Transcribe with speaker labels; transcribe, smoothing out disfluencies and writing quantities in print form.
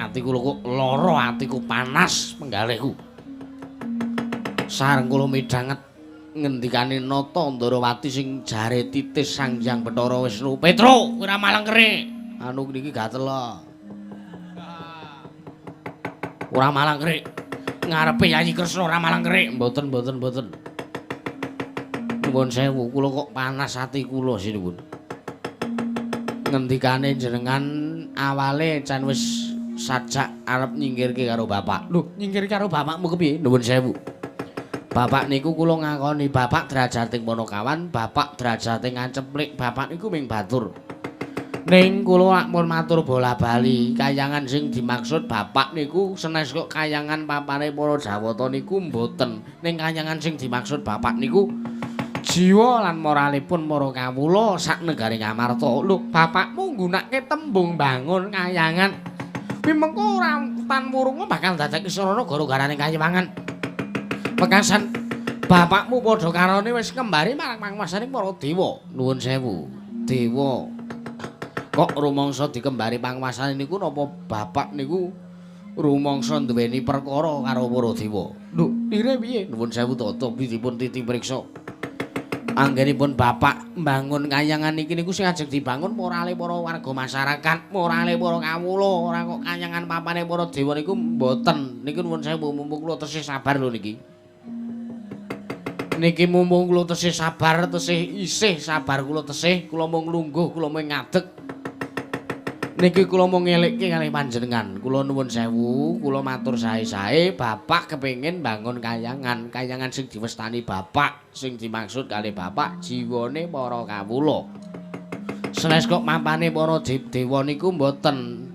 Speaker 1: Ati kula kok lara, atiku panas penggalihku. Sareng kula midhanget ngendikane Nata Ndarawati sing jare titis Sang Hyang Bathara Wisnu. Petro, kowe ora malang kerik. Anu niki gatel. Ora malang kerik. Ngarepe Yayi Kresna ora malang kerik. Mboten, mboten, mboten. Nuwun sewu, kula kok panas ati kula sinuwun. Ngendikane jenengan awale can wis sajak arep nyingkirke karo bapak. Lho, nyingkirke karo bapakmu kepiye? Nuwun sewu. Bapak niku kula ngakoni bapak derajate Ponokawan, bapak derajate Ngaceplik, bapak niku ming batur. Ning kula lak pun matur bola-bali, kayangan sing dimaksud bapak niku senes kok kayangan papane para Jawata niku mboten. Ning kayangan sing dimaksud bapak niku jiwa lan moralipun para kawula sak negari Ngamarta. Lho, bapakmu nggunakake tembung bangun kayangan. Kuwi mengko ora tan wurunga bakal dadekke sarana gara-garane kayiwangan. Pekasan bapakmu padha karone wis kembari marang panguwasaning para dewa. Nuwun sewu. Dewa. Kok rumangsa dikembari panguwasane niku napa bapak niku rumangsa duweni perkara karo para dewa? Lho, lire piye? Nuwun sewu tata dipun titi priksa. Anggenipun bapak mbangun kayangan iki niku sing ajeng dibangun morale para warga masyarakat, morale para kawula, ora kok kayangan papane para dewa niku mboten. Niku nuwun sewu mumpung kula tesih sabar lho niki. Niki mumpung kula tesih sabar, tesih isih sabar kula tesih, kula mung lungguh, kula mung ngadeg. Niki kula mung ngelekke kalih panjenengan. Kula nuwun sewu, kula matur sae-sae, bapak kepengin bangun kayangan, kayangan sing diwestani bapak, sing dimaksud kalih bapak jiwane para kawula. Senes kok mapane para dewa niku mboten.